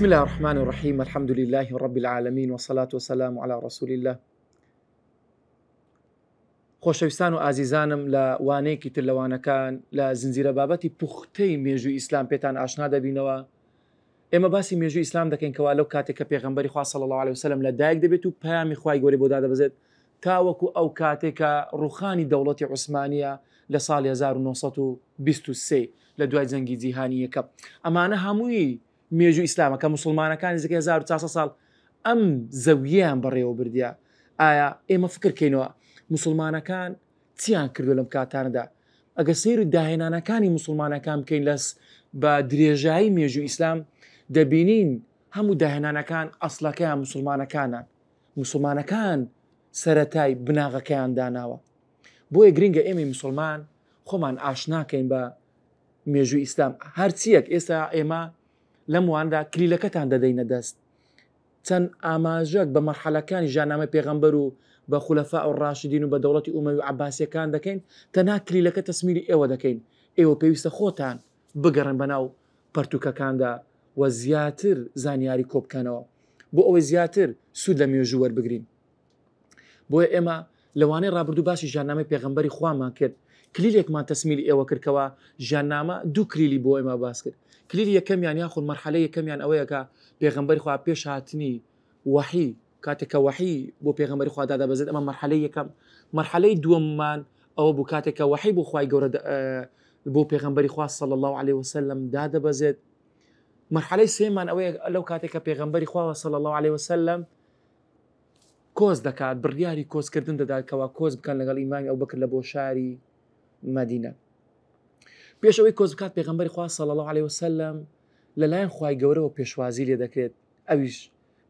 بسم الله الرحمن الرحیم الحمد لله رب العالمین والصلاة والسلام علی رسول الله. خۆشەویستان و ئازیزانم لە وانەیەکی تر لە وانەکان لە زنجیرە بابەتی پوختەی مێژووی ئیسلام پێتان ئاشنا دەبینەوە. ئێمە باسی مێژووی ئیسلام دەکەین کەوا لەو کاتێک کە پێغەمبەری خوا صلی الله علیه وسلم لە دایک دەبێت و پەیامی خوای گەورەی بۆ دادەبەزێت تاوەکو ئەو کاتێک کە ڕوخانی دەوڵەتی عوسمانیە لە ساڵی 1923 لە دوای جەنگی جیهانی یەکەم. ئەمانە هەمووی مێژوو ئیسلامە کە موسڵمانەکان نزیکەی 1400 ساڵ ئەم زەویەیان بەڕێوە بردیە. ئایا ئێمە فکر کەینەوە موسڵمانەکان چیان کردو لەم کاتانەدا؟ ئەگەر سەیر و داهێنانەکانی موسڵمانەکان بکەین لەس بە درێژایی مێژوو ئیسلام دەبینین هەموو داهێنانەکان ئەسڵەکەیان موسڵمانەکانە. موسڵمانەکان سەرەتای بناغەکەیان داناوە. بۆیە گرنگە ئێمەی موسڵمان خۆمان ئاشناکەین بە مێژووی ئیسلام. هەرچیەک ئێستا ئێمە لەم واندا کلیلەکەتان دەدەینە دەست، چەند ئاماژەک بە مەرحەلەکانی ژیاننامەی پێغەمبەر و بە خولەفاء الراشدین و بە دەوڵەتی ئومەوی و عەباسیەکان دەکەین، تەنها کلیلەکە تەسمیلی ئێوە دەکەین. ئێوە پێویستە خۆتان بگەڕێن بەناو پەرتوکەکاندا و زیاتر زانیاری کۆبکەنەوە بۆ ئەوەی زیاتر سوود لە مێژوو وەربگرین. بۆیە ئێمە لەوانەی ڕابردوو باسی ژیاننامەی پێغەمبەری خوامان کرد، کلیلێکمان تەسمیلی ئێوە کرد کەوا ژیاننامە دوو کلیلی بۆ ئێمە باس کرد. کلیلی یەکەمیان یاخود مەرحەلەی یەکەمیان ئەوەیە کە پێغەمبەری خوا پێش هاتنی وەحی، کاتێک کە وەحی بۆ پێغەمبەری خوا دادەبەزێت، ئەمە مەرحەلەی یەکەم. مەرحەلەی دووەممان ئەوە بوو کاتێک کە وەحی بۆ خوای گەورە بۆ پێغەمبەری خوا صلی الله علیه وسلم دادەبەزێت. مەرحەلەی سێمان ئەوەیە لەو کاتێک کە پێغەمبەری خوا صلی الله علیه وسلم کۆچ دەکات، بڕیاری کۆچکردن دەدات کەوا کۆچ بکەن لەگەڵ ئیمامی ئەوبەکر لە بۆ شاری مەدینە. پێش ئەوەی کۆچ بکات پێغەمبەری خوا صلی الله علیه وسلم لەلایەن خوای گەورەوە پێشوازی لێ دەکرێت، ئەویش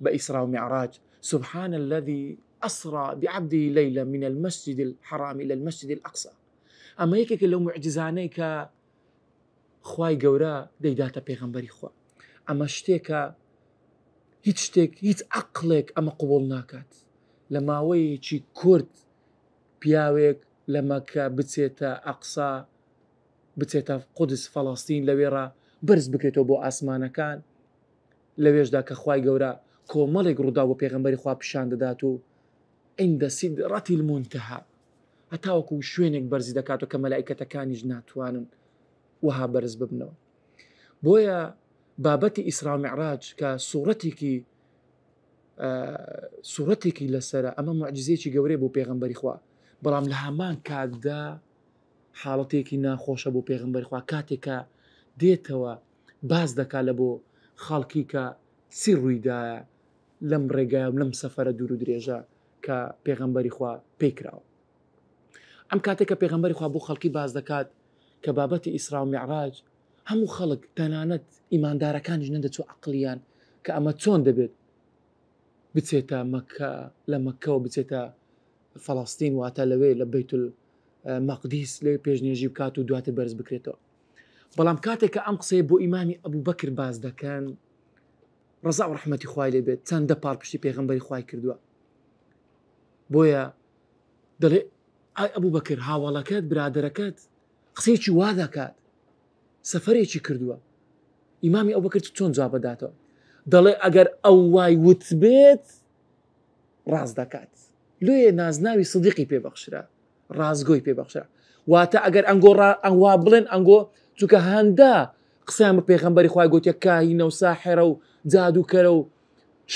بە ئیسرا و میعراج، سبحان الذي أسرى بعبده ليلا من المسجد الحرام إلى المسجد الأقصى. ئەمە یەکێکە لەو معجزانەی کە خوای گەورە دەیداتە پێغەمبەری خوا. ئەمە شتێکە هیچ شتێک هیچ عەقڵێک ئەمە قبوڵ ناکات. لە ماوەیەکی کورت پیاوێک لە مەکە بچێتە ئەقسا، بچێتە قودس فەڵەستین، لەوێڕا بەرز بکرێتەوە بۆ ئاسمانەکان، لەوێشدا کە خوای گەورە کۆمەڵێک ڕووداو بۆ پێغەمبەری خوا پیشان دەدات و عند سدرة المنتهى هەتاوەکو شوێنێک بەرزی دەکاتەوە کە مەلائیکەتەکانیش ناتوانن وەها بەرز ببنەوە. بۆیە بابەتی ئیسرا و میعراج کە سوڕەتێکی سوڕەتێکی لەسەرە، ئەمە معجزەیەکی گەورەیە بۆ پێغەمبەری خوا، بەڵام لە هەمان کاتدا حاڵەتێکی ناخۆشە بۆ پێغەمبەری خوا کاتێک کە دێتەوە باس دەکات لە بۆ خەڵکی کە چی ڕوویدایە لەم ڕێگایە و لەم سەفەرە دوور و درێژە کە پێغەمبەری خوا پێی کراوە. ئەم کاتێک کە پێغەمبەری خوا بۆ خەڵکی باس دەکات کە بابەتی ئیسرا و میعراج، هەموو خەڵک تەنانەت ئیماندارەکانیش نەدەچوو عەقڵیان کە ئەمە چۆن دەبێت بچێتە مەکە، لە مەکەوە بچێتە فەڵەستین، واتە لەوێ لە بەیت مەقدیس لەوێ پێشنوێژی بکات و دواتر بەرز بکرێتەوە. بەڵام کاتێک کە ئەم قسەیە بۆ ئیمامی ئەبوو بەکر باس دەکەن، ڕەزا و ڕەحمەتی خوای لێ بێت، چەندە پاڵپشتی پێغەمبەری خوای کردووە. بۆیە دەڵێ ئای ئەبوو بەکر، هاوەڵەکەت، برادەرەکەت قسەیەکی وا دەکات، سەفەرێکی کردووە. ئیمامی ئەو بەکر چۆن جواب دەداتەوە؟ دەڵێ ئەگەر ئەو وای وتبێت ڕاست دەکات. لۆیە نازناوی سدیقی پێبەخشرا، ڕاستگۆی پێبەخشرا. واتە ئەگەر ئەنگۆ ئەنگوا بڵێن ئەنگۆ، چونکە هەندە قسەیان بە پێغەمبەری خوای گوتیە کاهینە و ساحێرە و جادووکەرە و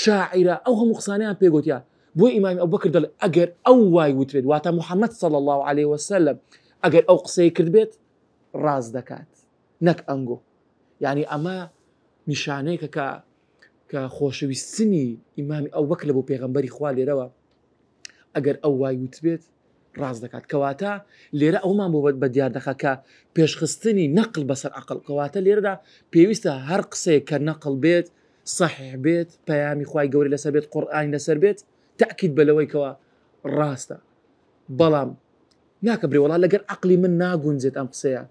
شاعیرە، ئەو هەموو قسانیان پێگوتیا. بۆ ئیمامی ئەو بەکر دەڵێ ئەگەر ئەو وای وتبێت، واتە محەممەد صلی الله علیه وسلم ئەگەر ئەو قسەی کرد بێت ڕاست دەکات نەک ئەنگۆ. یعنی ئەمە نیشانەیەکە کە کە خۆشەویستنی ئیمامی ئەو بەکر لە بۆ پێغەمبەری خوا لێرەوە ئەگەر ئەو وای وتبێت ڕاست دەکات. کەواتە لێرە ئەومان بۆ بە دیار دەخا کە پێشخستنی نەقل بەسەر عەقڵ. کەواتە لێرەدا پێویستە هەر قسەیەک کە نەقل بێت، صحیح بێت، پەیامی خوای گەورەی لەسەر بێت، قورئانی لەسەر بێت، تەئکید بە لەوەی کەوا ڕاستە. بەڵام ناکە برێ وەڵا لەگەر عەقلی من ناگونجێت ئەم قسەیە،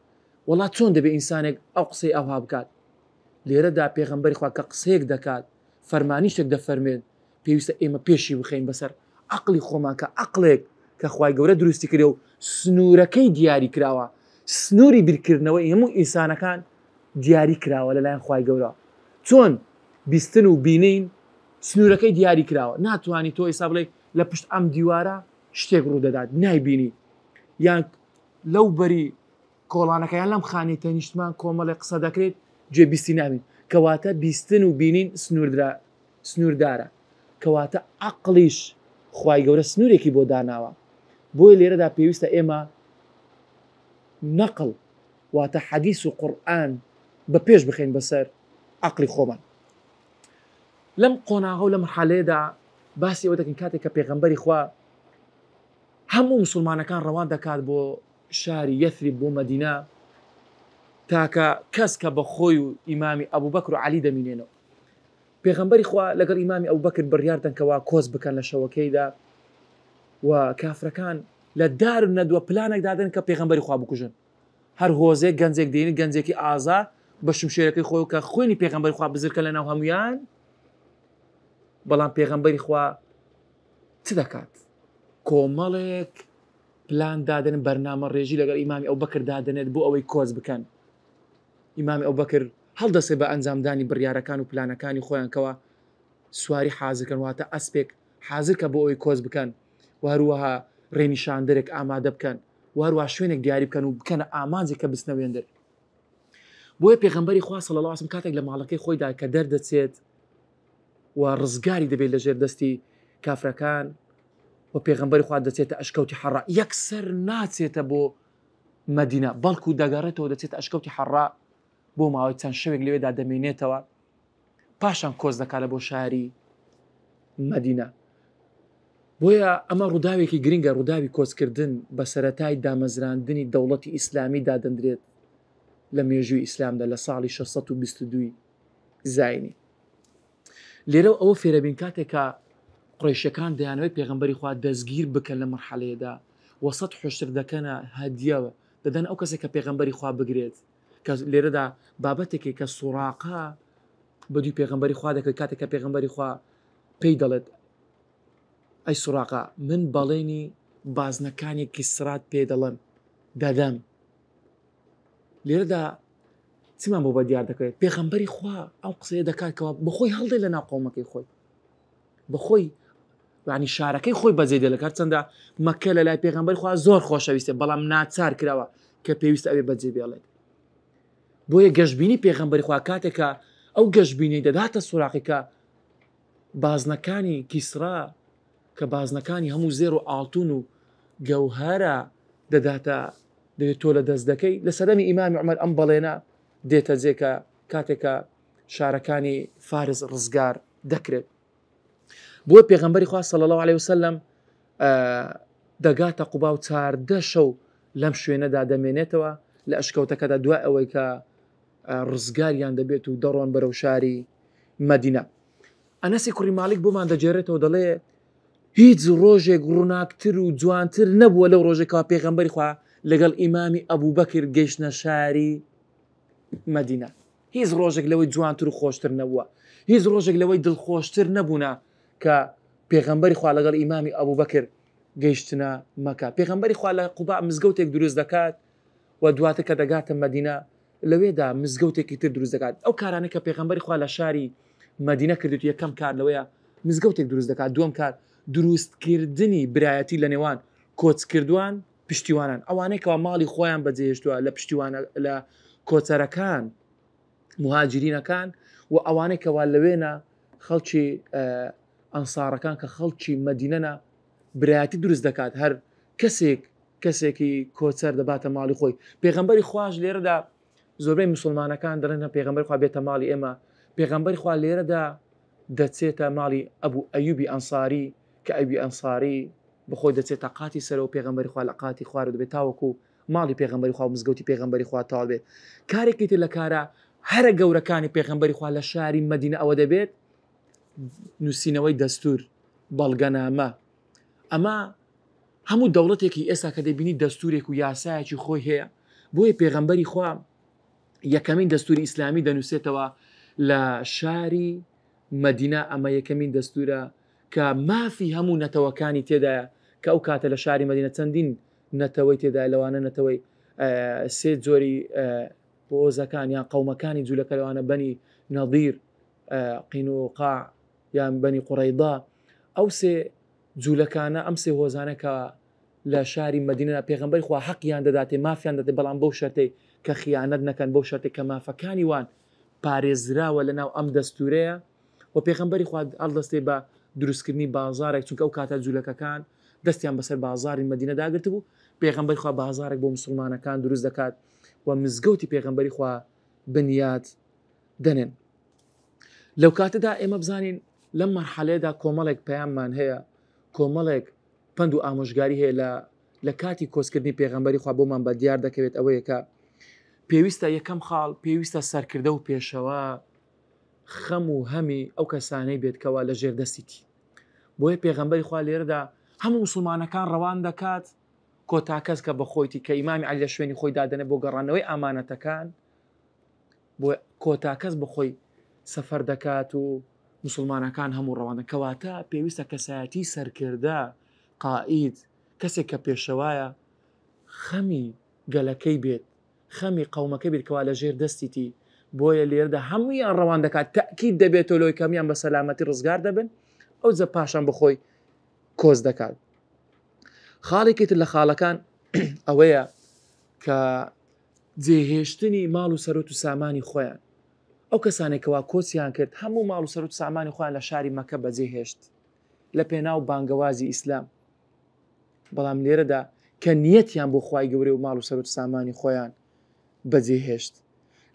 وەڵا چۆن دەبێ ئینسانێک ئەو قسەی ئەوها بکات؟ لێرەدا پێغەمبەری خوا کە قسەیەک دەکات، فەرمانی شتێک دەفەرمێت، پێویستە ئێمە پێشی بخەین بەسەر عەقلی خۆمان کە عەقڵێک کە خوای گەورە دروستی کردێ و سنوورەکەی دیاری کراوە، سنووری بیرکردنەوەی هەموو ئینسانەکان دیاری کراوە لەلایەن خوای گەورە. چۆن بیستن و بینین سنوورەکەی دیاری کراوە، ناتوانی تۆ ئێستا بڵێ لە پشت ئەم دیوارە شتێک ڕوودەدات نایبینی، یان لەو بەری کۆڵانەکە یان لەم خانەی تەنیشتمان کۆمەڵێک قسە دەکرێت گوێ بیستی نابین. کەواتە بیستن و بینین سنووردارە. کەواتە عەقڵیش خوای گەورە سنوورێکی بۆ داناوە. بۆیە لێرەدا پێویستە ئێمە نەقڵ واتە حەدیس و قورئان بە پێش بخەین بەسەر عەقڵی خۆمان. لەم قۆناغە و لەم مەرحەلەیەدا باسی ئەوە دەکەین کاتێک کە پێغەمبەری خوا هەموو مسوڵمانەکان ڕەوان دەکات بۆ شاری یەثریب بۆ مەدینە، تاکە کەس کە بە خۆی و ئیمامی ئەبوبەکر و عەلی دەمینێنەوە. پێغەمبەری خوا لەگەڵ ئیمامی ئەبوبەکر بڕیار دەن کەوا کۆچ بکەن لە شەوەکەیدا و کافرەکان لە دار نەدوە پلانێک دادەن کە پێغەمبەری خوا بکوژن. هەر هۆزێک گەنجێک دێنی گەنجێکی ئازا بە شمشێرەکەی خۆی کە خوێنی پێغەمبەری خوا بزرکە لە ناو هەمویان، بەڵام پێغەمبەری خوا چ دەکات؟ کۆمەڵێک پلان دادەنن، بەرنامە ڕێژی لەگەڵ ئیمامی ئەوبەکر دادەنێت بۆ ئەوەی کۆچ بکەن. ئیمامی ئەوبەکر هەڵدەسێت بە ئەنجامدانی بڕیارەکان و پلانەکانی خۆیان کەوا سواری حازرکەن، واتە ئەسپێک حازرکە بۆ ئەوەی کۆچ بکەن و هەروەها ڕێنیشاندەرێک ئامادە بکەن و هەروەها شوێنێک دیاری بکەن و بکەنە ئامانجێک کە بچنە وێندر. بۆیە پێغەمبەری خوا صلی اللە علیه و سلم کاتێک لە ماڵەکەی خۆیدا کە دەردەچێت و ڕزگاری دەبێت لە ژێر دەستی کافرەکان و پێغەمبەری خوا دەچێتە ئەشکەوتی حەڕا، یەکسەر ناچێتە بۆ مەدینە، بەڵکو دەگەڕێتەوە دەچێتە ئەشکەوتی حەڕا بۆ ماوەی چەند شەوێک لەوێدا دەمێنێتەوە، پاشان کۆچ دەکات لە بۆ شاری مەدینە. بۆیە ئەمە ڕووداوێکی گرنگە، ڕووداوی کۆچکردن بە سەرەتای دامەزراندنی دەوڵەتی ئیسلامی دادەندرێت لە مێژووی ئیسلامدا لە ساڵی 622 زاینی. لێرەوە ئەوە فێرەبین کاتێک کە قڕیشەکان دەیانەوەی پێغەمبەری خوا دەستگیر بکەن لە مەرحەلەیەدا وەسەد حوشتر دەکەنە هەدیەوە دەدەن ئەو کەسێک کە پێغەمبەری خوا بگرێت کە لێرەدا بابەتێکی کە سوڕاقە بە دوی پێغەمبەری خوا دەکرێت کاتێک کە پێغەمبەری خوا پێی دەڵێت ئەی سوڕاقە من بەڵێنی بازنەکانی کیسرات پێ دەڵێم دەدەم لێرەدا چیمان بۆ بەدیار دەکەوێت پێغەمبەری خوا ئەو قسەیە دەکات کەەوە بەخۆی هەڵدێ لە ناو قەومەکەی خۆی بەخۆی ینی شارەکەی خۆی بەجێ دێ لەکات چەندە مەکە لە لای پێغەمبەر خوا زۆر خۆشەویستە بەڵام ناچار کراوە کە پێویستە ئەوێ بەجێ بێڵێت بۆیە گەشببینی پێغەمبەری خوا کاتێکە ئەو گەشببینی دەداتە سوراقیکە بازنەکانی کیسرا کە بازنەکانی هەموو زێر و ئاڵتون و گەوهرە دەداتە دەبێت تۆ لە دەست دەکەی لە سەردەمی ئیمامی عومەر ئەم بەڵێنە دێتە جێ کە کاتێک کە شارەکانی فارس ڕزگار دەکرێت بۆ پێغەمبەری خوا صلی الله علیه وسلم دەگاتە قوبا و چاردە شەو لەم شوێنەدا دەمێنێتەوە لە ئەشکەوتەکەدا دوای ئەوەی کە ڕزگاریان دەبێت و دەڕۆن بەرەو شاری مەدینە ئەنەسی کوڕی مالیک بۆمان دەگێڕێتەوە دەڵێ هیچ ڕۆژێک ڕووناکتر و جوانتر نەبووە لەو ڕۆژێکەوە پێغەمبەری خوا لەگەڵ ئیمامی ئەبوو بەکر گەیشتنە شاری مەدینە هیچ ڕۆژێک لەوەی جوانتر و خۆشتر نەبووە هیچ ڕۆژێک لەوەی دڵخۆشتر نەبوونە کە پێغەمبەری خوا لەگەڵ ئیمامی ئەبوو بەکر گەیشتنە مەکە پێغەمبەری خوا لە قوبا مزگەوتێک دروست دەکات و دواتر کە دەگاتە مەدینە لەوێدا مزگەوتێکی تر دروست دەکات ئەو کارانەی کە پێغەمبەری خوا لە شاری مەدینە کردوویەتی یەکەم کار لەوەیە مزگەوتێک دروست دەکات دووەم کار دروستکردنی برایەتی لە نێوان کۆچکردوان پشتیوانان ئەوانەی کەوا ماڵی خۆیان بەجێهێشتووە لە پشتیوانە لە کۆچەرەکان مهاجرینەکان و ئەوانەی کەوا لەوێنە خەڵکی ئەنسارەکان کە خەڵکی مەدینەنە برایەتی دروست دەکات هەر کەسێک کەسێکی کۆچەر دەباتە ماڵی خۆی پێغەمبەری خواش لێرەدا زۆربەی مسلمانەکان دەڵێن پێغەمبەر خوا بێتە ماڵی ئێمە پێغەمبەری خوا لێرەدا دەچێتە ماڵی ئەبوو ئەیوبی ئەنساری کە ئەوی ئەنساری بەخۆی دەچێتە قاتی سەرەوە پێغەمبەری خوا لە قاتی خوارە دەبێت تاوەکو ماڵی پێغەمبەری خوا و مزگەوتی پێغەمبەری خوا تەواو بێت کارێکی تر لە کارە هەرە گەورەکانی پێغەمبەری خوا لە شاری مەدینە ئەوە دەبێت نووسینەوەی دەستور بەڵگەنامە ئەمە هەموو دەوڵەتێکی ئێستا کە دەبینی دەستورێک و یاسایەکی خۆی هەیە بۆیە پێغەمبەری خوا یەکەمین دەستوری ئیسلامی دەنووسێتەوە لە شاری مەدینە ئەمە یەکەمین دەستورە کە مافی هەموو نەتەوەکانی تێدایە کە ئەو کاتە لە شاری مەدینە چەندین نەتەوەی تێدایە لەوانە نەتەوەی سێ جۆری هۆزەکان یان قەومەکانی جوولەکە لەوانە بەنی نەضیر. قینوقاع یان بەنی قوڕەیضە، ئەو سێ جوولەکانە، ئەم سێ هۆزانە کە لە شاری مەدینەدا پێغەمبەری خوا حەقیان دەداتێ، مافیان دەداتێ، بەڵام بەو شەرتەی کە خیانەت نەکەن، بەو شەرتەی کە مافەکانی وان پارێزراوە لەناو ئەم دەستوورەیە و پێغەمبەری خوا هەڵدەستێ بە دروستکردنی بازارێک، چونکە ئەو کاتە جوولەکەکان دەستیان بەسەر بازاری مەدینە داگرتبوو، پێغەمبەری خوا بازارێک بۆ موسڵمانەکان دروست دەکات و مزگەوتی پێغەمبەری خوا بنیات دەنێن. لەو کاتەدا ئێمە بزانین لەم مەرحەلەیەدا کۆمەڵێک پەیاممان هەیە، کۆمەڵێک پەند و ئامۆژگاری هەیە لە لە کاتی کۆچکردنی پێغەمبەری خوا بۆمان بە دیار دەکەوێت ئەوەیە کە پێویستە یەکەم خاڵ پێویستە سەرکردە و پێشەوە خەم و هەمی ئەو کەسانەی بێت کەوا لە ژێر دەستیتی بۆیە پێغەمبەری خوا لێرەدا هەموو مسلمانەکان ڕەوان دەکات کۆتا کەس کە بەخۆیتی کە ئیمامی عەلی لە شوێنی خۆی دادەنێ بۆ گەڕانەوەی ئامانەتەکان بۆ کۆتا کەس بەخۆی سەفەر دەکات و مسلمانەکان هەموو ڕەوانە کەواتە پێویستە کەسایەتی سەرکردە قائید کەسێک کە پێشەوایە خەمی گەلەکەی بێت خەمی قەومەکەی بێت کەوا لە ژێر دەستیتی بۆیە لێرەدا هەموویان ڕەوان دەکات تەئکید دەبێتەوە لەوەی کە هەموویان بە سەلامەتی ڕزگار دەبن ئەوجا پاشان بەخۆی کۆچ دەکات خاڵێکی تر لە خاڵەکان ئەوەیە کە جێهێشتنی ماڵ و سەرۆت و سامانی خۆیان ئەو کەسانێک کەوا کۆچیان کرد هەموو ماڵ و سەرۆت و سامانی خۆیان لە شاری مەکە بەجێهێشت لە پێناو بانگەوازی ئیسلام بەڵام لێرەدا کە نیەتیان بۆ خوای گەورەی و ماڵ و سەروت سامانی خۆیان بەجێ هێشت.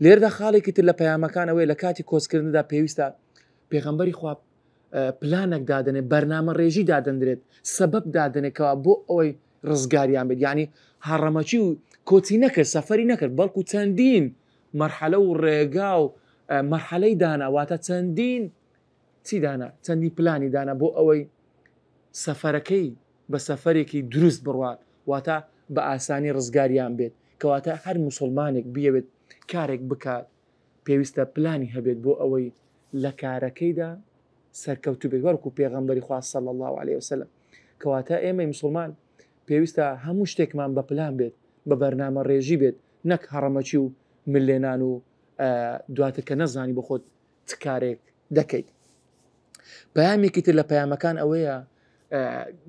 لێرەدا خاڵێکی تر لە پەیامەکان ئەوەیە لە کاتی کۆچکردندا پێویستە پێغەمبەری خوا پلانێک دادەنێت بەرنامە ڕێژی دادەندرێت سەبەب دادەنێت کەوا بۆ ئەوەی ڕزگاریان بێت یعنی هەڕەمەکی و کۆچی نەکرد سەفەری نەکرد بەڵکو چەندین مەرحەلە و ڕێگا و مەرحەلەی دانا واتە چەندین چی دانا چەندی پلانی دانا بۆ ئەوەی سەفەرەکەی بە سەفەرێکی دروست بڕوات واتە بە ئاسانی ڕزگاریان بێت کەواتە هەر موسڵمانێک بیەوێت کارێک بکات پێویستە پلانی هەبێت بۆ ئەوەی لە کارەکەیدا سەرکەوتوو بێت وەکو پێغەمبەری خوا صلی اللە علیه وسلم کەواتە ئێمەی موسڵمان پێویستە هەموو شتێکمان بە پلان بێت بە بەرنامە ڕێژی بێت نەک هەڕەمەکی و ملێنان و دواتر کە نەزانی بۆ خۆت چ کارێک دەکەیت. پەیامێکی تر لە پەیامەکان ئەوەیە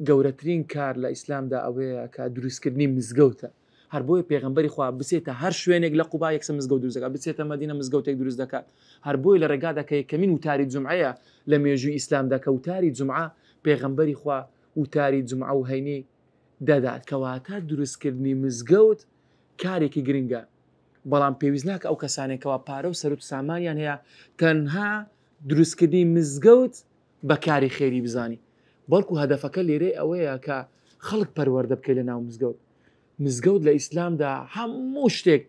گەورەترین کار لە ئیسلامدا ئەوەیە کە دروستکردنی مزگەوتە هەر بۆیە پێغەمبەری خوا بچێتە هەر شوێنێک لە قوبا یەکسە مزگەوت دروست دەکات بچێتە مەدینە مزگەوتێک دروست دەکات هەر بۆیە لە ڕێگادا کە یەکەمین وتاری جومعەیە لە مێژووی ئیسلامدا کە وتاری جومعە پێغەمبەری خوا وتاری جومعە و هەینی دەدات کەواتە دروستکردنی مزگەوت کارێکی گرنگە بەڵام پێویست ناکە ئەو کەسانێک کەوا پارە و سەروت و سامانیان هەیە تەنها دروستکردنی مزگەوت بە کاری خێری بزانی بەڵکو هەدەفەکە لێرەی ئەوەیە کە خەڵک پەروەردە بکەیت لە ناو مزگەوت مزگەوت لە ئیسلامدا هەموو شتێک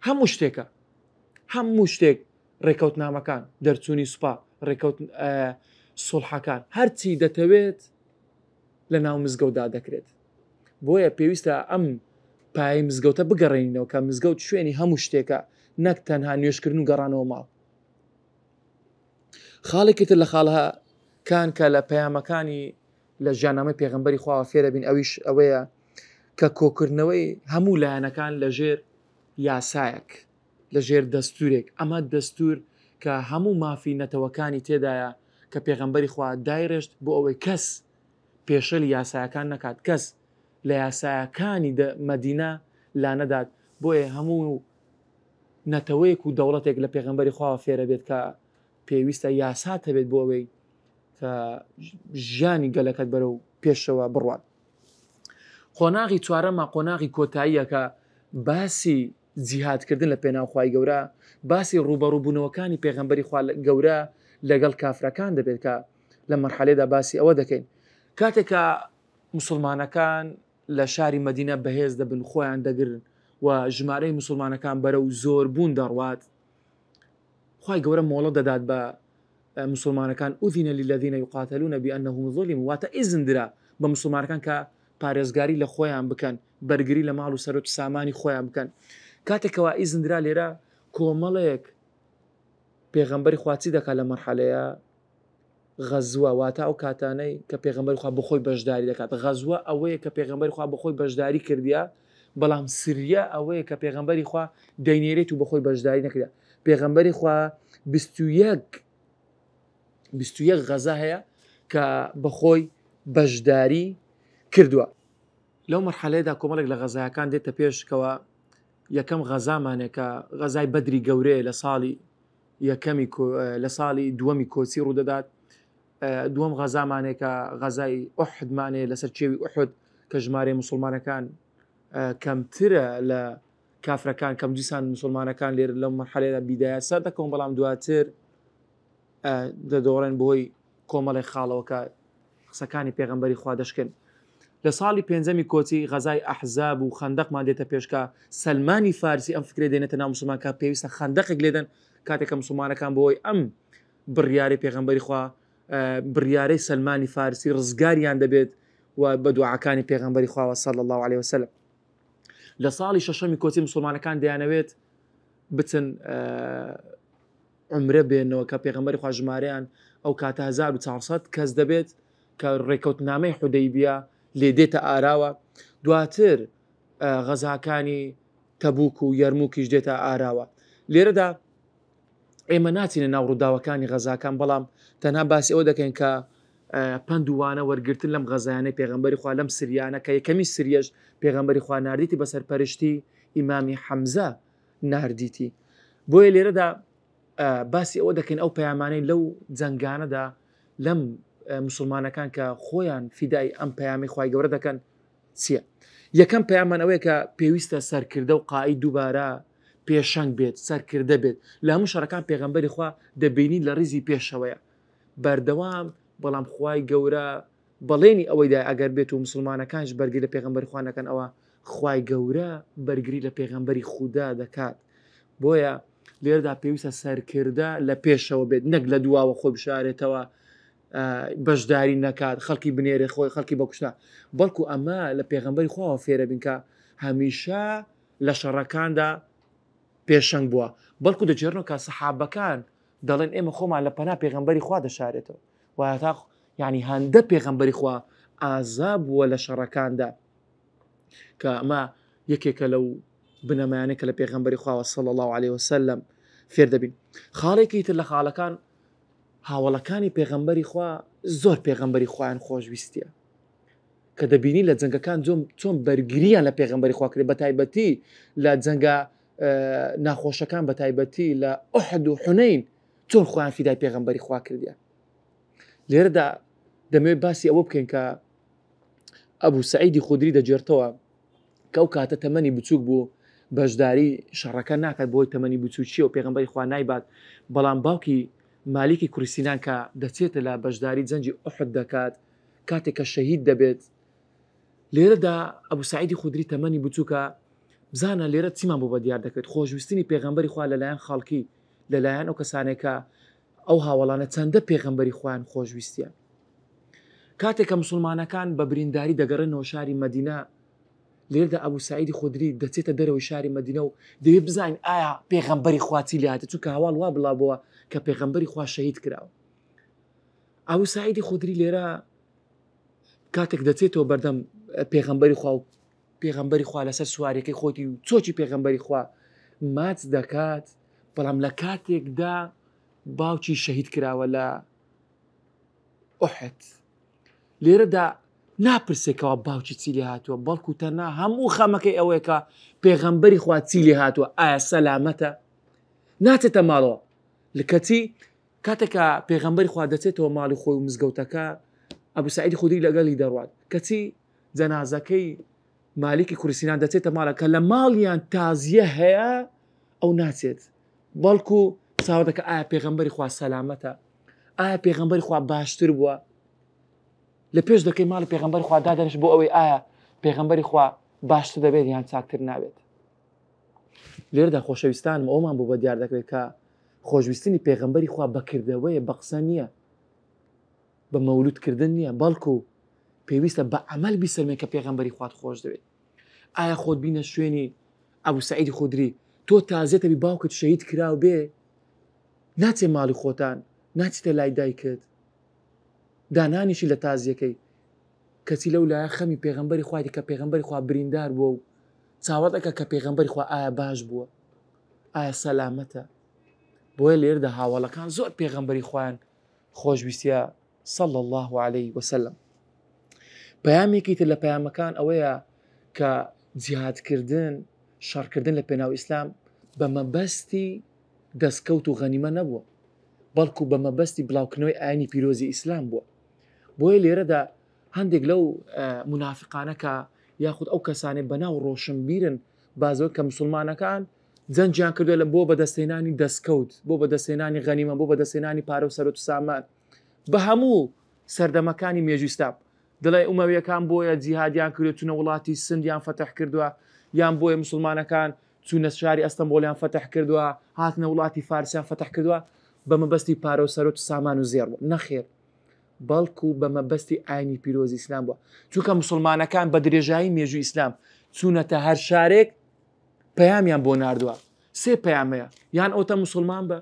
هەموو شتێکە هەموو شتێک ڕێکەوتنامەکان دەرچوونی سوپا ڕێکەوت سوڵحەکان هەرچی دەتەوێت لە ناو مزگەوتدا دەکرێت بۆیە پێویستە ئەم پایەی مزگەوتە بگەڕێنینەوە کە مزگەوت شوێنی هەموو شتێکە نەک تەنها نوێژکردن و گەڕانەوە ماڵ. خاڵێکی تر لە خاڵەکان کە لە پەیامەکانی لە ژیاننامەی پێغەمبەری خواوە فێرەبین ئەویش ئەوەیە کە کۆکردنەوەی هەموو لایەنەکان لەژێر یاسایەک لە ژێر دەستورێک ئەمە دەستور کە هەموو مافی نەتەوەکانی تێدایە کە پێغەمبەری خوا دایڕێشت بۆ ئەوەی کەس پێشێلی یاسایەکان نەکات کەس لە یاسایەکانی مەدینە لانەدات بۆیە هەموو نەتەوەیەک و دەوڵەتێک لە پێغەمبەری خواوە فێرە بێت کە پێویستە یاسات هەبێت بۆ ئەوەی کە ژیانی گەلەکەت بەرەو پێشەوە بڕوات. قۆناغی چوارەمە قۆناغی کۆتاییە کە باسی جیهادکردن لە پێناو خوای گەورە باسی ڕووبەڕووبوونەوەکانی پێغەمبەری خوا گەورە لەگەڵ کافرەکان دەبێت کە لە مەرحەلەدا باسی ئەوە دەکەین کاتێک کە مسلمانەکان لە شاری مەدینە بەهێز دەبن خۆیان دەگرن و ژمارەی مسلمانەکان بەرەو زۆر بوون دەڕوات خوای گەورە مۆڵەت دەدات بە مسلمانەکان ئوذین للذین یقاتلون بأنهم ظلموا واتە ئیزن درا بە مسلمانەکان کە پارێزگاری لە خۆیان بکەن بەرگری لە ماڵ و سەرۆت و سامانی خۆیان بکەن کاتێکەوە ئیزن درا لێرە کۆمەڵێک پێغەمبەری خوا چی دەکات لە مەرحەلەیە غەزوە واتە ئەو کاتانەی کە پێغەمبەری خوا بەخۆی بەشداری دەکات غەزوە ئەوەیە کە پێغەمبەری خوا بەخۆی بەشداری کردیە بەڵام سریە ئەوەیە کە پێغەمبەری خوا دەینێرێت و بەخۆی بەشداری نەکرد پێغەمبەری خوا 21. 21 غەزا هەیە کە بەخۆی بەشداری کردووە. لەو مەرحەلەیەدا کۆمەڵێک لە غەزایەکان دێتە پێش کەوا یەکەم غەزامانە کە غەزای بەدری گەورەیە لە ساڵی یەکەمی لە ساڵی دووەمی کۆچی ڕوودەدات دووەم غەزامانێک کە غەزای ئوحدمانێ لەسەر کێوی ئوحد کە ژمارەی مسلمانەکان کەمترە لە کافرەکان کەم دیسان مسلمانەکان لێر لەو مەرحەلەیەدا بیدایە سەر دەکەون بەڵام دواتر دەدۆڕێن بۆی کۆمەڵێک خاڵەوە کە قسەکانی پێغەمبەری خوا دەشکێن. لە ساڵی پێنجەمی کۆچی غەزای ئەحزاب و خەندەقمان دێتە پێش کە سەلمانی فارسی ئەم فکرەی دێنێتە ناو موسڵمان کە پێویستە خەندەقێک لێدەن کاتێک کە موسڵمانەکان بەهۆی ئەم بڕیارەی پێغەمبەری خوا بڕیارەی سەلمانی فارسی ڕزگاریان دەبێت و بە دوعاکانی پێغەمبەری خواوە صلی الله علیه وسلم لە ساڵی شەشەمی کۆچی مسلمانەکان دەیانەوێت بچن عومرە بێنەوە کە پێغەمبەری خوا ژمارەیان ئەو کاتە 1400 کەس دەبێت کە ڕێکەوتنامەی حودەیبیە لێ دێتە ئاراوە دواتر غەزاکانی تەبوک و یەرموکیش دێتە ئاراوە لێرەدا ئێمە ناچینە ناو ڕووداوەکانی غەزاکان بەڵام تەنها باسی ئەوە دەکەین کە پەند و وانە وەرگرتن لەم غەزایانەی پێغەمبەری خوا لەم سریانە کە یەکەمی سریەش پێغەمبەری خوا ناردیتی بە سەرپەرشتی ئیمامی حەمزە ناردیتی بۆیە لێرەدا باسی ئەوە دەکەین ئەو پەیامانەی لەو جەنگانەدا لەم مسلمانەکان کە خۆیان فیدای ئەم پەیامی خوای گەورە دەکەن چییە یەکەم پەیامان ئەوەیە کە پێویستە سەرکردە و قائی دووبارە پێشەنگ بێت سەرکردە بێت لە هەموو شەڕەکان پێغەمبەری خوا دەبینی لە ڕیزی پێشەوەیە بەردەوام بەڵام خوای گەورە بەڵێنی ئەوەی دای ئەگەر بێت و مسلمانەکانش بەرگری لە پێغەمبەری خوا نەکەن ئەوە خوای گەورە بەرگری لە پێغەمبەری خودا دەکات بۆیە لێرەدا پێویستە سەرکردە لە پێشەوە بێت نەک لە دواوە خۆی بشارێتەوە بەشداری نەکات خەڵکی بنێرێ خۆی خەڵکی بەکوشتە بەڵکو ئەمە لە پێغەمبەری خواوە فێرە بین کە هەمیشە لە شەڕەکاندا پێشەنگ بووە بەڵکو دەگێڕنەوە کە سەحابەکان دەڵێن ئێمە خۆمان لە پەنا پێغەمبەری خوا دەشارێتەوە واتە یعنی هەندە پێغەمبەری خوا ئازا بووە لە شەڕەکاندا کە ئەمە یەکێکە لەو بنەمایانە کە لە پێغەمبەری خواوە صلی الله علیه وسلم فێر دەبین خاڵێکی تر لە خاڵەکان هاوڵەکانی پێغەمبەری خوا زۆر پێغەمبەری خۆیان خۆشویستیە کە دەبینی لە جەنگەکان جۆم چۆن بەرگریان لە پێغەمبەری خوا کرد بە تایبەتی لە جەنگە ناخۆشەکان بە تایبەتی لە ئوحد و حونەین چۆن خۆیان فیدای پێغەمبەری خوا کردیان لێرەدا دەمەوێت باسی ئەوە بکەین کە ئەبوو سعیدی خودری دەگێرتەوە کە ئەو کاتە تەمەنی بچووک بوو بەشداری شەڕەکە ناکات بۆی تەمەنی بچووکیە و پێغەمبەری خوا نایبات بەڵام باوکی مالیکی کوڕی سینان کە دەچێتە لە بەشداری جەنگی ئوحد دەکات کاتێک کە شەهید دەبێت لێرەدا ئەبوو سعیدی خودری تەمەنی بچووکە بزانە لێرە چیمان بۆ بە دیار دەکرێت خۆشویستنی پێغەمبەری خوا لەلایەن خەڵکی لەلایەن ئەو کەسانێکە ئەو هاوەڵانە چەندە پێغەمبەری خۆیان خۆشویستیان کاتێک کە مسلمانەکان بە برینداری دەگەڕێنەوە شاری مەدینە لێردا ئەبوو سعیدی خودری دەچێتە دەرەوەی شاری مەدینە و دەوێت بزانین ئایا پێغەمبەری خوا چی لێهاتە چونکە هەواڵ وا بڵاو بووە کە پێغەمبەری خوا شەهید کراوە ئەبوو سعیدی خودری لێرە کاتێک دەچێتەوە بەردەم پێغەمبەری خوا و پێغەمبەری خوا لەسەر سوارەکەی خۆتی و چۆکی پێغەمبەری خوا ماچ دەکات بەڵام لە کاتێکدا باوکی شەهید کراوە لە ئوحد لێرەدا ناپرسێکەوە باوکی چی لێ هاتووە بەڵکو تەنها هەموو خەمەکەی ئەوەیە کە پێغەمبەری خوا چی لێ هاتووە ئایا سەلامەتە ناچێتە ماڵەوە لە کەچی کاتێکە پێغەمبەری خوا دەچێتەوە ماڵی خۆی و مزگەوتەکە ئەبوو سعیدی خودی لەگەڵی دەڕوات کەچی جەنازەکەی مالیکی کوڕی سینان دەچێتە ماڵە کە لە ماڵیان تازیە هەیە ئەو ناچێت بەڵکو چاوەدەکە ئایا پێغەمبەری خوا سەلامەتە ئایا پێغەمبەری خوا باشتر بووە لە پێش دەکەی ماڵی پێغەمبەری خوا دادەنیش بۆ ئەوەی ئایا پێغەمبەری خوا باشتر دەبێت یان چاکتر نابێت لێرەدا خۆشەویستانم ئەومان بۆ بە دیار دەکرێت کە خۆشویستنی پێغەمبەری خوا بەکردەوەیە بە قسە نییە بە مەولود کردن نییە بەڵکو پێویستە بە عمل بیسەلمێن کە پێغەمبەری خوات خۆش دەوێت ئایا خۆت بینە شوێنی ئەبوو سعیدی خودری تۆ تازێتە بی باوکت شەهید کراو بێ ناچێ ماڵی خۆتان ناچیتە لای دایکت دانانیشی لە تازیەکەی کەچی لەو لایە خەمی پێغەمبەری خوایتی کە پێغەمبەری خوا بریندار بووە و چاوەڕ دەکا کە پێغەمبەری خوا ئایا باش بووە ئایا سەلامەتە بۆیە لێردا هاوڵەکان زۆر پێغەمبەری خۆیان. خۆشویستە صلی اللە علیه وسلم. پەیامێکی تر لە پەیامەکان ئەوەیە کە جیهادکردن، شەڕکردن لە پێناو ئیسلام بە مەبەستی دەستکەوت و غەنیمە نەبووە، بەڵکو بە مەبەستی بڵاوکردنەوەی ئاینی پیرۆزی ئیسلام بووە. بۆیە لێرەدا هەندێک لەو مونافقانە کە یاخود ئەو کەسانەی بەناو ڕۆشنبیرن بازەوە کە مسلمانەکان جەنگیان کردووە لە بۆ بەدەستهێنانی دەستکەوت، بۆ بەدەستهێنانی غەنیمە، بۆ بەدەستهێنانی پارە و سەرۆت و سامان بە هەموو سەردەمەکانی مێژووی ئیسلام. دەڵێ ئومەویەکان بۆیە جیهادیان کردووە چونە وڵاتی سندیان فەتح کردووە، یان بۆیە مسوڵمانەکان چوونە شاری ئەستەنبۆڵیان فەتح کردووە، هاتنە وڵاتی فارسیان فەتح کردووە بە مەبەستی پارە و سەرۆت و سامان و زێڕ بوو. نەخێر، بەڵکو بە مەبەستی ئاینی پیرۆزی ئیسلام بووە. چونکە مسوڵمانەکان بە درێژایی مێژووی ئیسلام چوونەتە هەر شارێک پەیامیان بۆ ناردووە سێ پەیام هەیە یان ئەوتە مسلمان بە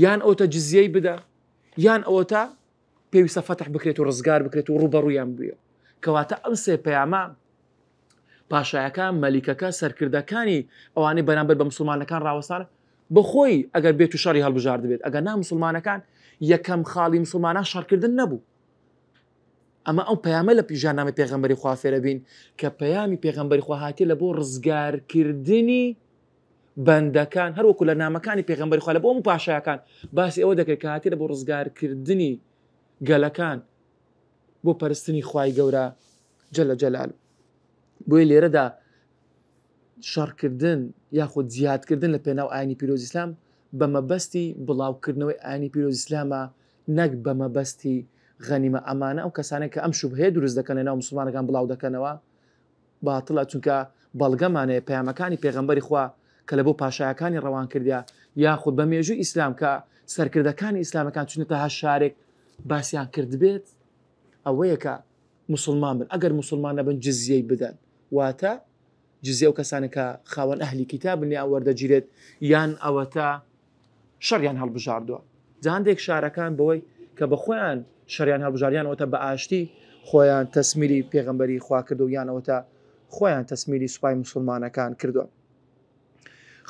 یان ئەوتە جزیەی بدە یان ئەوەتە پێویستە فەتح بکرێت و ڕزگار بکرێت و ڕوبەڕوویان بووە کەواتە ئەم سێ پەیامە پاشایەکان مەلیکەکە سەرکردەکانی ئەوانەی بەرامبەر بە مسلمانەکان ڕاوەستان بەخۆی ئەگەر بێت و شەڕی هەڵبژارد بێت ئەگەر نا مسلمانەکان یەکەم خاڵی مسلمانان شەڕکردن نەبوو ئەمە ئەو پەیامە لە ژیاننامەی پێغەمبەری خوا فێرەبین کە پەیامی پێغەمبەری خوا هاتیە لە بۆ ڕزگارکردنی بەندەکان هەروەکو لە نامەکانی پێغەمبەری خوا لە بۆ هەموو پاشایەکان باسی ئەوە دەکرێت کە هاتیە لە بۆ ڕزگارکردنی گەلەکان بۆ پەرستنی خوای گەورە جل جلال بۆیە لێرەدا شەڕکردن یاخود جیهادکردن لە پێناو ئاینی پیرۆز ئیسلام بە مەبەستی بڵاوکردنەوەی ئاینی پیرۆز ئیسلامە نەک بە مەبەستی غەنیمە ئەمانە ئەو کەسانەی کە ئەم شوبهەیە دروست دەکەن لەناو موسڵمانەکان بڵاو دەکەنەوە باتڵە چونکە بەڵگەمان هەیە پەیامەکانی پێغەمبەری خوا کە لە بۆ پاشایەکانی ڕەوان کردیا یاخود بە مێژوو ئیسلام کە سەرکردەکانی ئیسلامەکان چونەتە هەر شارێک باسیان کردبێت ئەوەیە کە مسلمان بن ئەگەر مسلمان نەبن جزیەی بدەن واتە جزیە ئەو کەسانە کە خاوەن ئەهلی کیتابن یان وەردەگیرێت یان ئەوەتا شەڕیان هەڵبژاردووە. جا هەندێک شارەکان بەوەی کە بە خۆیان شەڕیان هەڵبژارد یان ئەوەتا بە ئاشتی خۆیان تەسمیلی پێغەمبەری خوا کردو یان ئەوەتا خۆیان تەسمیلی سوپای موسڵمانەکان کردووە.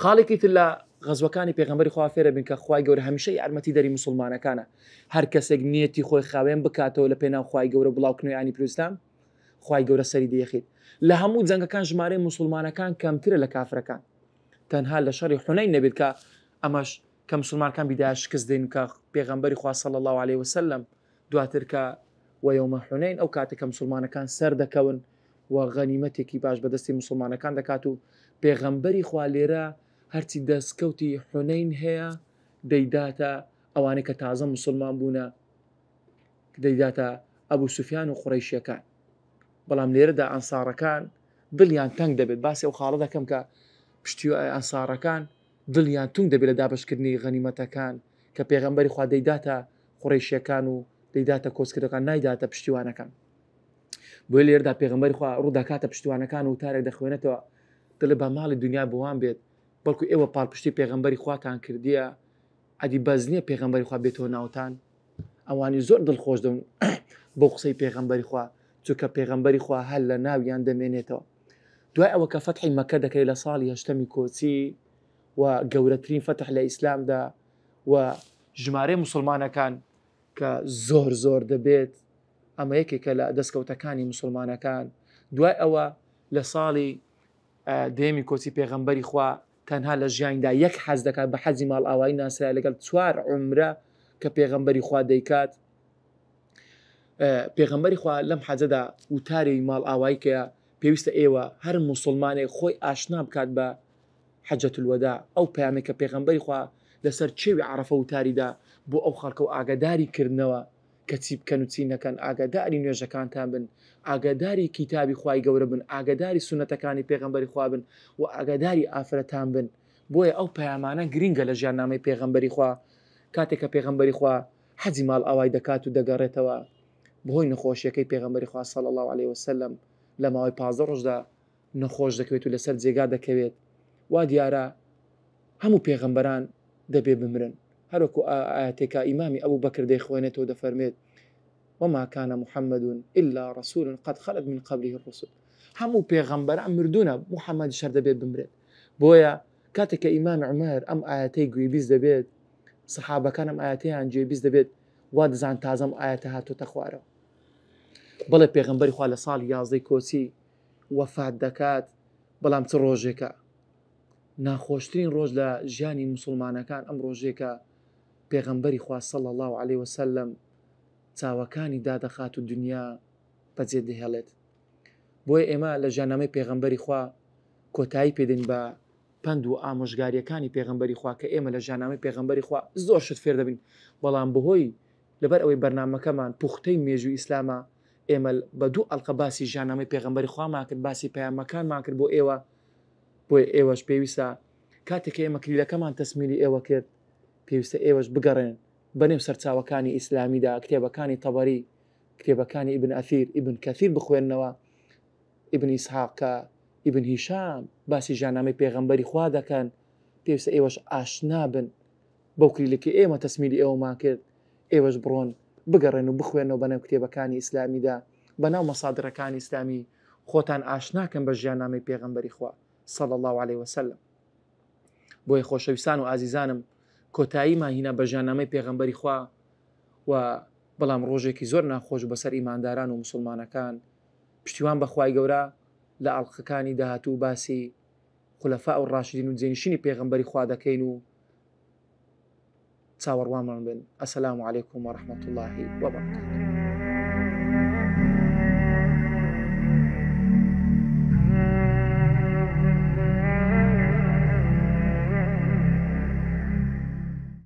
خاڵێکی تر لە غەزوەکانی پێغەمبەری خوا فێرە بین کە خوای گەورە هەمیشە یارمەتی دەری موسڵمانەکانە. هەر کەسێک نیەتی خۆی خاوێن بکاتەوە لە پێناو خوای گەورە بڵاوکردنەوەی ئاینی پیرۆزی خوای گەورە سەری دەیەخیت. لە هەموو جەنگەکان ژمارەی موسڵمانەکان کەمترە لە کافرەکان. تەنها لە شەڕی حونەین نەبێت کە ئەمەش کە مسلمانەکان بیدایە شکست دێن کە پێغەمبەری خوا صلی الله علیه وسلم دواتر کە وەیومە حونەین ئەو کاتێک کە مسلمانەکان سەر دەکەون و غەنیمەتێکی باش بەدەستی مسلمانەکان دەکات و پێغەمبەری خوا لێرە هەرچی دەستکەوتی حونەین هەیە دەیداتە ئەوانەی کە تازە مسلمان بوونە دەیداتە ئەبوو سوفیان و قوڕەیشیەکان بەڵام لێرەدا ئەنساڕەکان دڵیان تەنگ دەبێت باسی ئەو خاڵە دەکەم کە پشتی ئەنساڕەکان دڵیان تونگ دەبێت لە دابەشکردنی غەنیمەتەکان کە پێغەمبەری خوا دەیداتە قوڕەیشیەکان و دەیداتە کۆچکردەکان نایداتە پشتیوانەکان بۆیە لێرەدا پێغەمبەری خوا ڕوو دەکاتە پشتیوانەکان و تارێک دەخوێنێتەوە دەڵێ با ماڵی دنیا بۆوان بێت بەڵکو ئێوە پاڵپشتی پێغەمبەری خواتان کردیە ئەدی بەس نییە پێغەمبەری خوا بێتەوە ناوتان ئەوانی زۆر دڵخۆش دەبن بۆ قسەی پێغەمبەری خوا چونکە پێغەمبەری خوا هەر لە ناویان دەمێنێتەوە دوای ئەوە کە فەتحی مەکە دەکرێت لە ساڵی هەشتەمی کۆچی و گەورەترین فەتح لە ئیسلامدا و ژمارەی مسلمانەکان کە زۆر زۆر دەبێت ئەمە یەکێکە لە دەستکەوتەکانی مسلمانەکان دوای ئەوە لە ساڵی دەیەمی کۆچی پێغەمبەری خوا تەنها لە ژیانیدا یەک حەج دەکات بە حەجی ماڵئاوایی ناسرایە لەگەڵ چوار عومرە کە پێغەمبەری خوا دەیکات پێغەمبەری خوا لەم حەجەدا وتاری ماڵئاوایی کە پێویستە ئێوە هەر موسڵمانێک خۆی ئاشنا بکات بە حەجەت الوداع ئەو پەیامێک کە پێغەمبەری خوا لەسەر چێوی عەرەفە وتاریدا بۆ ئەو خەڵکە و ئاگاداری کردنەوە کە چی بکەن و چی نەکەن، ئاگاداری نوێژەکانتان بن، ئاگاداری کیتابی خوای گەورە بن، ئاگاداری سوننەتەکانی پێغەمبەری خوا بن و ئاگاداری ئافرەتان بن، بۆیە ئەو پەیامانە گرینگە لە ژیاننامەی پێغەمبەری خوا، کاتێک کە پێغەمبەری خوا حەجی ماڵئاوای دەکات و دەگەڕێتەوە بەهۆی نەخۆشیەکەی پێغەمبەری خوا صلی اللە علیە وسلم لە ماوەی 15 ڕۆژدا نەخۆش دەکەوێت و لەسەر جێگا دەکەوێت، وا دیارە هەموو پێغەمبەران دەبێ بمرن هەروەکو ئایەتێکا ئیمامی ئەبو بەکر دەیخوێنێتەوە دەفەرمێت وما كان محمد إلا رسول قد خلت من قبله الرسل هەموو پێغەمبەران مردوونە محەممەدیش هەر دەبێت بمرێت بۆیە کاتێک کە ئیمام عومەر ئەم ئایەتەی گوێبیست دەبێت سەحابەکان ئەم ئایەتەیان گوێبیست دەبێت. وا دەزان تازەم ئاەتە هاتۆتە خوارەوە. بەڵێ پێغەمبەری خوا لە ساڵی یازدەی کۆچی وەفات دەکات، بەڵام چ ڕۆژێکە! ناخۆشترین ڕۆژ لە ژیانی موسڵمانەکان ئەم ڕۆژێکە پێغەمبەری خوا صلی اللە علیە وسلم چاوەکانی دادەخات و دنیا بەجێ دەهێڵێت. بۆیە ئێمە لە ژیاننامەی پێغەمبەری خوا کۆتایی پێدەین بە پەند و ئامۆژگاریەکانی پێغەمبەری خوا کە ئێمە لە ژیاننامەی پێغەمبەری خوا زۆر شت فێر دەبین بەڵام بەهۆی لەبەر ئەوەی بەرنامەکەمان پوختەی مێژووی ئیسلامە ئێمە بە دوو ئەڵقە باسی ژیاننامەی پێغەمبەری خوامان کرد باسی پەیامەکانمان کرد بۆ ئێوە بۆیە ئێوەش پێویستە کاتێک کە ئێمە کلیلەکەمان تەسمیلی ئێوە کرد پێویستە ئێوەش بگەڕێن بەنێو سەرچاوەکانی ئیسلامیدا کتێبەکانی تەبەری کتێبەکانی ئیبن ئەثیر ئیبن کەثیر بخوێننەوە ئیبن ئیسحاق کە ئیبن هیشام باسی ژیاننامەی پێغەمبەری خوا دەکەن پێویستە ئێوەش ئاشنا بن بەو کلیلەکەی ئێمە تەسمیلی ئێوەمان کرد ئێوەش بڕۆن بگەڕێن و بخوێنەوە بەناو کتێبەکانی ئیسلامیدا بەناو مەسادرەکانی ئیسلامی خۆتان ئاشناکەن بە ژیاننامەی پێغەمبەری خوا صلی اللە علیه وسلم بۆیە خۆشەویستان و ئازیزانم کۆتاییمان هینا بە ژیاننامەی پێغەمبەری خوا و بەڵام ڕۆژێکی زۆر ناخۆش بەسەر ئیمانداران و مسلمانەکان پشتیوان بەخوای گەورە لە ئەڵقەکانی داهاتوو باسی خولەفاء الراشدین و جێنشینی پێغەمبەری خوا دەکەین و چاوەڕوانمان بن. السلام علیکم ورحمة اللە وبرکاته.